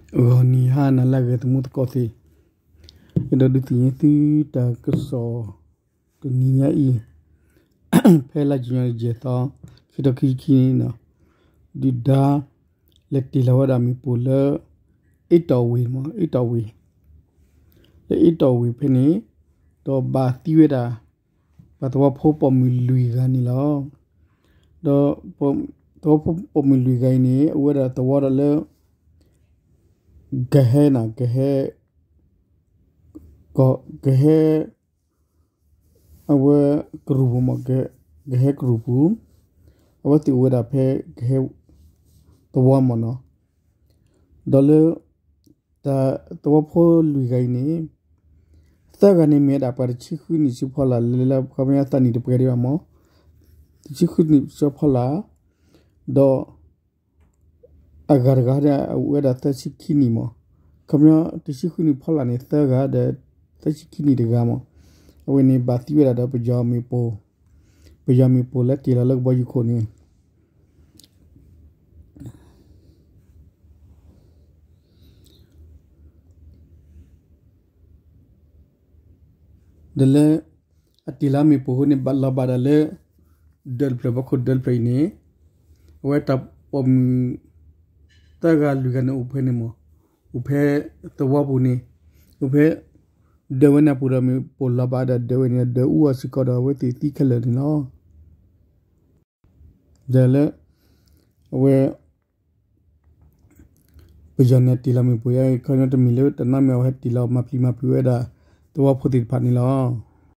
ဂီၤနံၤဟါနၤလၢအဂ့ၤ သမူသကိးသ့ၣ်, ယအဲၣ်ဒိးဒုးသ့ၣ်ညါသုတၢ်ကစီၣ်တနံၤညါအံၤ, ဖဲလါယနူၤအါရံၤယဲၢ်သီ, ခံကထိခံဆံခံန့ၣ်, ဒုၣ်ဒါလဲၤတ့ၢ်လီၤဝဲဒၣ်မ့ၣ်ပိၢ်လၢ အ့တီၣ်ဝ့ၢ်မး အ့တီၣ်ဝ့ၢ်, လၢအ့တီၣ်ဝ့ၢ်ဖဲန့ၣ်, ဒီးဘၣ်သံဝဲဒၣ် ပှၤသဝီဖိပိာ်မုၣ်လွံၢ်ဂၤန့ၣ်လီၤ. ဒီးသဝီဖိပိာ်မုၣ်လွံၢ်ဂၤအံၤန့ၣ် အိၣ်ဝဲဒၣ်သဝီဒီးလၢ ကဟဲနၤ ကဟဲ ကဟဲ အဝဲကရူၢ်ပူၤမး, ကဟဲကရူၢ်ပူၤ, အဝဲသ့ၣ်အိၣ်ဝဲဒၣ်ဖဲကဟဲသဝီမးနီၤ. ဒီးလၢ တၢ်သဝီဖိလွံၢ်ဂၤအံၤန့ၣ်, သၢဂၤန့ၣ်မ့ၢ်ဝဲဒၣ်ပှၤတဆံဃုနံၣ်ဆူဖီလာ် လၢလၢခီပညီသးနံၣ်တပှဲၤဒံးဘၣ်မး, တဆံဃုနံၣ်ဆူဖီလာ်, ဒီး အဂၤတဂၤဒီးအအိၣ်ဝဲဒၣ်သၢဆံခံနံၣ်မး, ခီပညီတဆံဃုနံၣ်ဖီလာ်န့ၣ်သၢဂၤဒီး သၢဆံခံနံၣ်တဂၤမး, အဝဲန့ၣ်ဘၣ်သံဝဲဒၣ်ဒီးပယီၤမ့ၣ်ပိၢ်, ပယီၤမ့ၣ်ပိၢ်လၢတ့ၢ်လီၤလၢကဘီယူၤခိၣ်န့ၣ် ဒီးလၢ အတ့ၢ်လီၤမ့ၣ်ပိၢ်အဃိန့ၣ် ဘၣ်လီၤဘၣ်ဒၣ်လၢ ဒၢးတဖျၢၣ် ဘီခိၣ်ဒၢးတဖျၢၣ်အံၤန့ၣ်, အဝဲတၢ်ပိာ်မုၣ် သၢဂၤလွံၢ်ဂၤန့ၣ်အိၣ်ဖဲန့ၣ်မး, အိၣ်ဖဲသဝီပူၤန့ၣ်, အိၣ်ဖဲ ဒၢးဝဲန့ၣ်အပူၤဒီးမ့ၣ်ပိၢ်လီၤဘၣ်ဒီးဒၢးဝဲန့ၣ်ဒီး ဒၢးအူအီၣ်စ့ၢ်ကီးဒီးအဝဲသ့ၣ်သံခဲလၢာ်န့ၣ်လီၤ. ဒီးလၢ အဝဲ ပယီၤန့ၣ်တ့ၢ်လီၤမ့ၣ်ပိၢ်ယါအံၤ ခီပညီတမ့ၢ်လၢတၢ်နီတမံၤ အဝဲဟဲတ့ၢ်လီၤမၤပျံၤမၤဖုးဝဲဒၣ် သဝီဖိသ့ၣ်တဖၣ်န့ၣ်လီၤ.